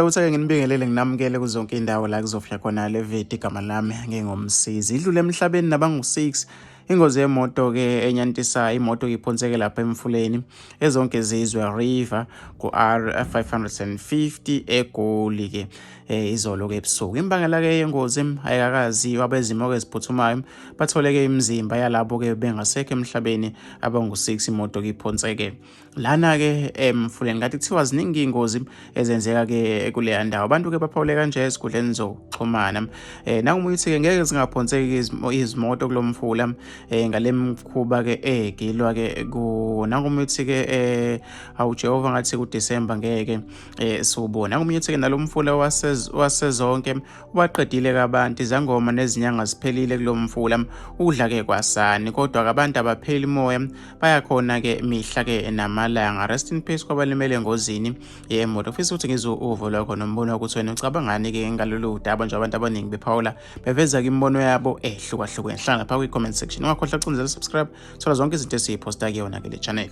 Ukuthi-ke nginibingelele nginamukele kuzonke indawo la kuzofika khona le video. Igama lami ngingumsizi. Idlule emhlabeni nabangu-6 ingozi yemoto-ke enyantisa imoto iphonseke lapha emfuleni ezonke zizwe river ku-R 550 eGoli-ke izolo-ke ebusuku. Imbangela-ke yengozi ayikakaziwa, abezimo-ke eziphuthumayo bathole-ke imizimba yalabo-ke bengasekho emhlabeni abangu-6 imoto-ke iphonseke lana-ke emfuleni. Kanti kuthiwa ziningi iy'ngozi ezenzeka-ke kuleya ndawo. Abantu-ke baphawule kanje ezikhundleni zokuxhumana. Nangomunye uthi-ke ngeke zingaphonseki izimoto kulo mfula ngale mkhuba-ke egilwa-ke kuwo. Nangomunye uthi-ke awu Jehova, ngathi kuDisemba ngeke siwubone. Nangomunye uthi-ke nalo mfula wasezonke ubaqedile-ke abantu, izangoma nezinyanga ziphelile kulo mfula, udla-ke kwasani, kodwa-ke abantu abapheli moya, bayakhona-ke mihla-ke namalanga. Rest in peace kwabalimele engozini yemoto. Fisa ukuthi ngizwe uvo lwakho nombono wakho ukuthi wena ucabangani-ke ngalolu daba, nje abantu abaningi bephawula beveza-ke imibono yabo ehlukahlukene. Hlala lapha kwi-comment section, ungakhohlwa ukucindezela subscribe, thola zonke izinto esiyiphosta kuyona-ke le channel.